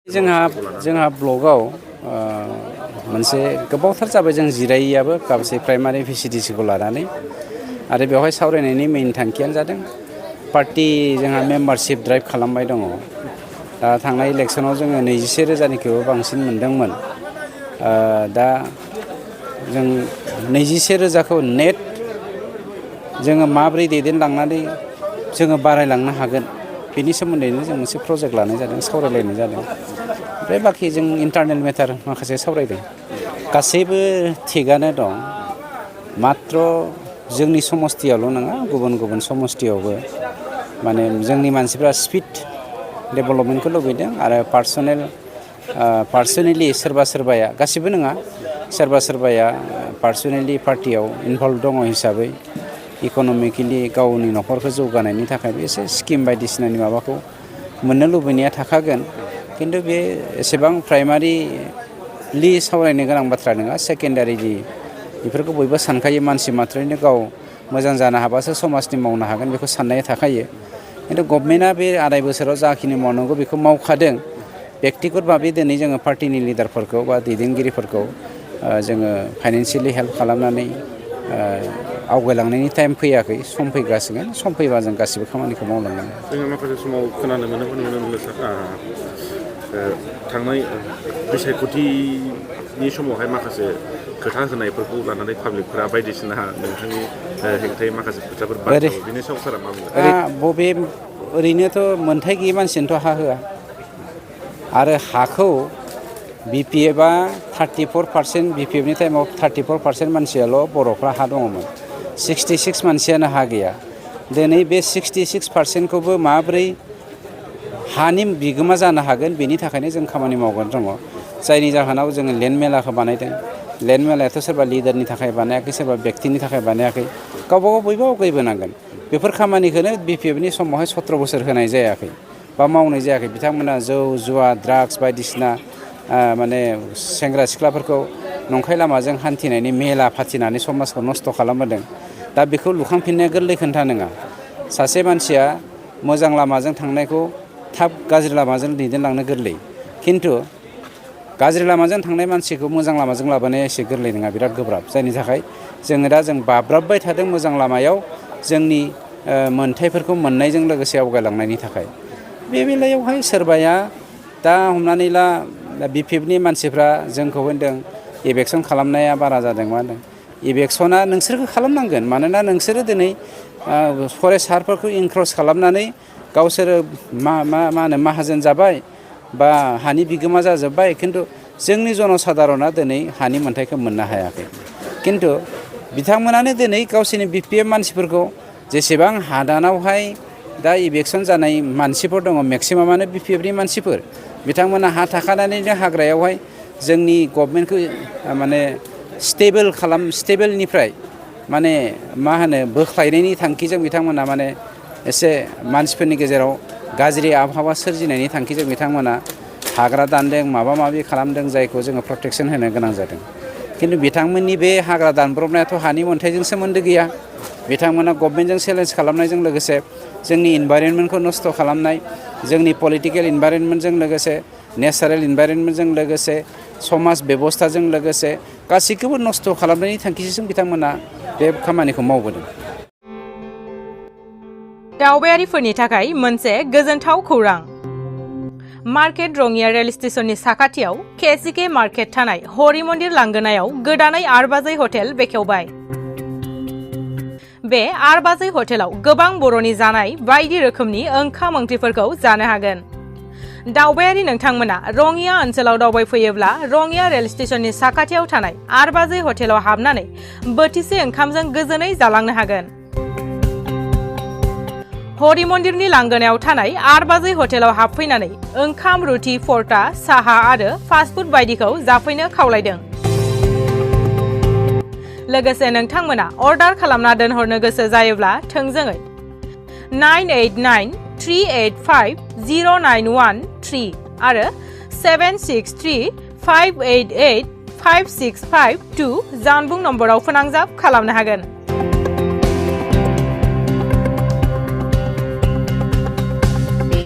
जोंहा ब्लगाव मोनसे गोबावथार जाबाय जों जिरायैयाबो गासै प्राइमारि भिसिडिसिखौ लानानै आरो बेवहाय सावरायनायनि मेइन थांखियानो जादों पार्टी जोंहा मेम्बारशिप ड्राइभ खालामबाय दङ। दा थांनाय इलेक्सनाव जोङो 21,000निख्रुइबो बांसिन मोनदोंमोन। दा जों 21,000खौ नेट जोङो माबोरै दैदेनलांनानै जोङो बारायलांनो हागोन बेनि सोमोन्दैनो जों मोनसे प्रजेक्ट लानाय जादों, सावरायलायनाय जादों। ओमफ्राय बाखि जों इन्टारनेल मेटार माखासे सावरायदों। गासैबो थिगानो दं, मात्र जोंनि समस्तियावल' नङा, गुबुन गुबुन समस्तियावबो माने जोंनि मानसिफ्रा स्पिड डेभेलपमेन्टखौ लुबैदों आरो पार्सनेलि सोरबा सोरबाया, गासिबो नङा, सोरबा सोरबाया पार्सनेलि पार्टियाव इनभल्भ दङ हिसाबै इक'नमिकेलि गावनि न'खरखौ जौगानायनि थाखाय एसे स्किम बायदिसिनानि माबाखौ मोननो लुबैनाया थाखागोन। खिन्थु बे एसेबां प्राइमारिलि सावरायनो गोनां बाथ्रा नङा, सेकेन्डारिलि बेफोरखौ बयबो सानखायो। मानसि मात्रैनो गाव मोजां जानो हाबासो समाजनि मावनो हागोन बेखौ साननाया थाखायो। खिन्थु गभर्नमेन्टआ बे 2.5 बोसोराव जाखिनि मावनांगौ बेखौ मावखादों। बेक्तिगत भाबै दिनै जोङो पार्टिनि लिडारफोरखौ बा दैदेनगिरिफोरखौ जोङो फाइनेन्सियेलि हेल्प खालामनानै आवगायलांनायनि टाइम फैयाखै, सम फैगासिनो। सम फैबा जों गासिबो खामानिखौ मावलांगोन। जोङो माखासे समाव खोनानो मोनो थांनाय बिसायख'थिनि समावहाय माखासे खोथा होनायफोरखौ लानानै पाब्लिकफोरा बायदिसिना नोंथांनि हेंथायै माखासे खोथाफोर बाथ्राफोर बिनि सायाव सारा मा बुङो? ओरैनोथ' मोन्थाय गैयै मानसिनोथ' हा होआ। आरो हाखौ बिपिएफआ 34%, बिपिएफनि टाइमाव 34% मानसियाल' बर'फ्रा हा दङमोन। 66 मानसियानो हा गैया। दिनै बे 66%खौबो माबोरै हानि बिगोमा जानो हागोन बेनि थाखायनो जों खामानि मावगासिनो दङ। जायनि जाहोनाव जोङो लेन्ड मेलाखौ बानायदों। लेन्ड मेलायाथ' सोरबा लिडारनि थाखाय बानायाखै, सोरबा बेक्तिनि थाखाय बानायाखै, गावबागाव बयबो आवगायबोनांगोन। बेफोर खामानिखौनो बिपिएफनि समावहाय 17 बोसोर होनाय जायाखै बा मावनाय जायाखै। बिथांमोना जौ जुवा ड्राग्स बायदिसिना माने सेंग्रा सिख्लाफोरखौ नंखाय लामाजों हान्थिनायनि मेला फाथिनानै समाजखौ नस्थ' खालामबोदों। दा बेखौ लुखांफिननाया गोरलै खोथा नङा। सासे मानसिया मोजां लामाजों थांनायखौ थाब गाज्रि लामाजों दैदेनलांनो गोरलै, खिन्थु गाज्रि लामाजों थांनाय मानसिखौ मोजां लामाजों लाबोनाया एसे गोरलै नङा, बिराद गोब्राब। जायनि थाखाय जोङो दा बाब्राबबाय थादों मोजां लामायाव जोंनि मोन्थायफोरखौ मोननायजों लोगोसे आवगायलांनायनि थाखाय। बे बेलायावहाय सोरबाया दा हमनानै ला बिपिएफनि मानसिफ्रा जोंखौ होनदों इलेक्सन खालामनाया बारा जादों। मा होनदों इलेक्सना नोंसोरखौ खालामनांगोन, मानोना नोंसोरो दिनै फरेस्ट हारफोरखौ इनक्रस खालामनानै गावसोरो मा होनो माहाजोन जाबाय बा हानि बिगोमा जाजोब्बाय, खिन्थु जोंनि जनसाधारना दिनै हानि मोन्थायखौ मोननो हायाखै। खिन्थु बिथांमोनानो दिनै गावसोरनि बिपिएफ मानसिफोरखौ जेसेबां हादानावहाय दा इलेक्सन जानाय मानसिफोर दङ मेक्सिमामानो बिपिएफनि मानसिफोर। बिथांमोना हा थाखानानैनो हाग्रायावहाय जोंनि गभर्नमेन्टखौ माने स्टेबोलनिफ्राय माने मा होनो बोख्लायनायनि थांखिजों बिथांमोना माने एसे मानसिफोरनि गेजेराव गाज्रि आबहावा सोरजिनायनि थांखिजों बिथांमोना हाग्रा दानदों, माबा माबि खालामदों, जायखौ जोङो प्रटेकसन होनो गोनां जादों। खिन्थु बिथांमोननि बे हाग्रा दानब्रबनायाथ' हानि मोन्थायजों सोमोन्दो गैया। बिथांमोना गभर्नमेन्टजों चेलेन्ज खालामनायजों लोगोसे जोंनि इनभाइरनमेन्टखौ नस्थ' खालामनाय, जोंनि पलिटिकेल इनभाइरनमेन्टजों लोगोसे नेचारेल इनभाइरनमेन्टजों लोगोसे समाज बेबस्थाजों लोगोसे गासैखौबो नस्थ' खालामनायनि थांखिजों बिथांमोना बे खामानिखौ मावबोदों। दावबायारिफोरनि थाखाय मोनसे गोजोनथाव खौरां। मार्केट रङिया रेल स्टेशननि साखाथियाव केसिके मार्केट थानाय हरि मन्दिर लांगोनायाव गोदानै 8 बाजै हटेल बेखेवबाय। बे 8 बाजै हटेलाव गोबां बर'नि जानाय बायदि रोखोमनि ओंखाम ओंख्रिफोरखौ जानो हागोन। दावबायारि नोंथांमोना रङिया ओनसोलाव दावबायफैयोब्ला रङिया रेल स्टेशननि साखाथियाव थानाय 8 बाजै हटेलाव हाबनानै बोथिसे ओंखामजों गोजोनै जालांनो हागोन। हरि मन्दिरनि लांगोनायाव थानाय 8 बाजै हटेलाव हाबफैनानै ओंखाम, रुथि, परटा, साहा आरो फास्टफुड बायदिखौ जाफैनो खावलायदों। लोगोसे नोंथांमोना अर्डार खालामना दोनहरनो गोसो जायोब्ला थोंजोङै 9893850913 आरो 7635885652 जानबुं नम्बराव फोनांजाब खालामनो हागोन।